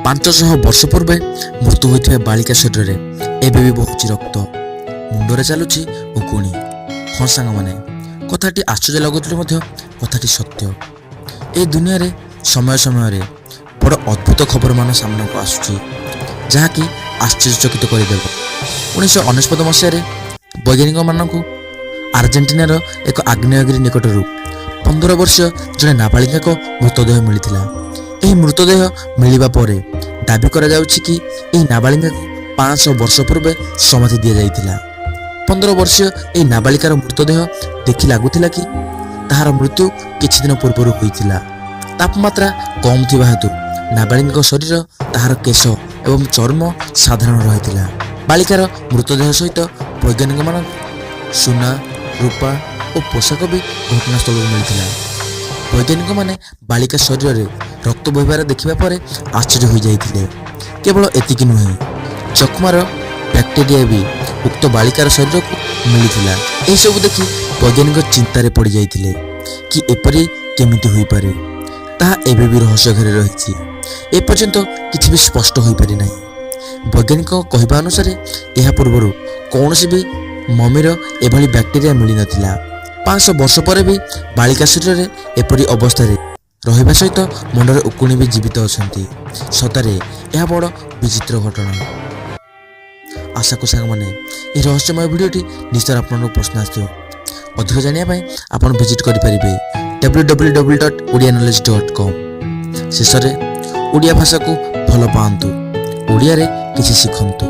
500 ବର୍ଷ ପୂର୍ବେ ମୃତ୍ୟୁ ହୋଇଥିବା ବାଳିକା ଶରୀରରେ ଏବେ ବି ବହୁଛି ରକ୍ତ, ମୁଣ୍ଡରେ ଚାଲୁଛି ଉକୁଣି। ହଁ ସାଙ୍ଗମାନେ, କଥାଟି ଆଶ୍ଚର୍ଯ୍ୟ ଲାଗୁଥିଲେ ମଧ୍ୟ କଥାଟି ସତ୍ୟ। ଏ ଦୁନିଆରେ ସମୟ ସମୟରେ ବଡ଼ ଅଦ୍ଭୁତ ଖବରମାନ ସାମ୍ନାକୁ ଆସୁଛି, ଯାହାକି ଆଶ୍ଚର୍ଯ୍ୟଚକିତ କରିଦେବ। 1999 ମସିହାରେ ବୈଜ୍ଞାନିକମାନଙ୍କୁ ଆର୍ଜେଣ୍ଟିନାର ଏକ ଆଗ୍ନେୟଗିରି ନିକଟରୁ 15 ବର୍ଷୀୟ ଜଣେ ନାବାଳିକାଙ୍କ ମୃତଦେହ ମିଳିଥିଲା। ଏହି ମୃତଦେହ ମିଳିବା ପରେ ଦାବି କରାଯାଉଛି କି ଏହି ନାବାଳିକାଙ୍କୁ 500 ବର୍ଷ ପୂର୍ବେ ସମାଧି ଦିଆଯାଇଥିଲା। 15 ବର୍ଷୀୟ ଏହି ନାବାଳିକାର ମୃତଦେହ ଦେଖି ଲାଗୁଥିଲା କି ତାହାର ମୃତ୍ୟୁ କିଛି ଦିନ ପୂର୍ବରୁ ହୋଇଥିଲା। ତାପମାତ୍ରା କମ୍ ଥିବା ହେତୁ ନାବାଳିକାଙ୍କ ଶରୀର, ତାହାର କେଶ ଏବଂ ଚର୍ମ ସାଧାରଣ ରହିଥିଲା। ବାଳିକାର ମୃତଦେହ ସହିତ ବୈଜ୍ଞାନିକମାନଙ୍କୁ ସୁନା, ରୂପା ଓ ପୋଷାକ ବି ଘଟଣାସ୍ଥଳରୁ ମିଳିଥିଲା। ବୈଜ୍ଞାନିକମାନେ ବାଳିକା ଶରୀରରେ ରକ୍ତ ବୋହିବାର ଦେଖିବା ପରେ ଆଶ୍ଚର୍ଯ୍ୟ ହୋଇଯାଇଥିଲେ। କେବଳ ଏତିକି ନୁହେଁ, ଯକ୍ଷ୍ମାର ବ୍ୟାକ୍ଟେରିଆ ବି ଉକ୍ତ ବାଳିକାର ଶରୀରକୁ ମିଳିଥିଲା। ଏହିସବୁ ଦେଖି ବୈଜ୍ଞାନିକ ଚିନ୍ତାରେ ପଡ଼ିଯାଇଥିଲେ କି ଏପରି କେମିତି ହୋଇପାରେ। ତାହା ଏବେ ବି ରହସ୍ୟ ଘେରରେ ରହିଛି। ଏପର୍ଯ୍ୟନ୍ତ କିଛି ବି ସ୍ପଷ୍ଟ ହୋଇପାରି ନାହିଁ। ବୈଜ୍ଞାନିକ କହିବା ଅନୁସାରେ ଏହା ପୂର୍ବରୁ କୌଣସି ବି ମମିର ଏଭଳି ବ୍ୟାକ୍ଟେରିଆ ମିଳିନଥିଲା। 500 ବର୍ଷ ପରେ ବି ବାଳିକା ଶରୀରରେ ଏପରି ଅବସ୍ଥାରେ ରହିବା ସହିତ ମୁଣ୍ଡରେ ଉକୁଣି ବି ଜୀବିତ ଅଛନ୍ତି। ସତରେ ଏହା ବଡ଼ ବିଚିତ୍ର ଘଟଣା। ଆଶା କରୁ ସାଙ୍ଗମାନେ, ଏହି ରହସ୍ୟମୟ ଭିଡ଼ିଓଟି ନିଶ୍ଚୟ ଆପଣଙ୍କୁ ପସନ୍ଦ ଆସିଥିବ। ଅଧିକ ଜାଣିବା ପାଇଁ ଆପଣ ଭିଜିଟ୍ କରିପାରିବେ www.odiaknowledge.com। ଶେଷରେ ଓଡ଼ିଆ ଭାଷାକୁ ଭଲ ପାଆନ୍ତୁ, ଓଡ଼ିଆରେ କିଛି ଶିଖନ୍ତୁ।